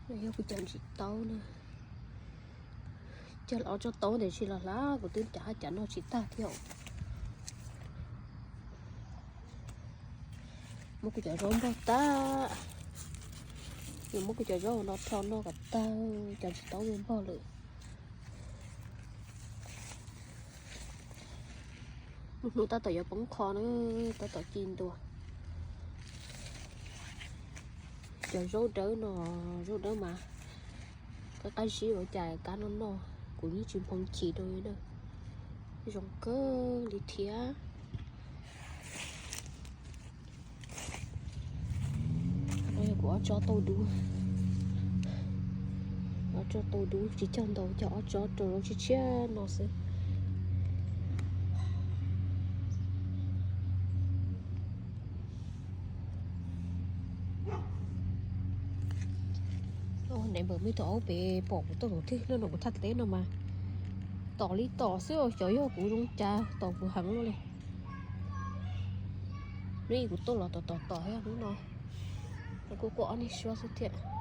Yog kuv cov ntsis taub na, cog ob tsob taub ntawd tsis los hlab, kuv twb cav hab cav noj tsis tag thiab. Muab kuv cov zaub npog tag, yuav muab kuv cov zaub no rho noj kom tag, cov ntsis taub npog lawm. Lub hnub tab tom yuav poob qho na, tab tom ci ntua. Cov zaub dawb no, zaub dawb mas qab qab zib ua cas kab noj noj, kuv yeej tsis nphoo chim rau li na. Zoo kawg li thiab. Kuv ob tsob tau dub, ob tsob tau dub tsis cog ntau, cog ob tsob rau zaub tshiab tshiab no xwb. Neighbor me thaum ub pem pom kuv tuaj ntawm twg no, kuv thaj teb no mas tom li tom xwb, xyov yog kuv zoo cas tom kuv heev luaj li. Hnub ib kuv tuaj los tom tom tom thiab hnub no, kuj quaj ob niag suab xwb thiab.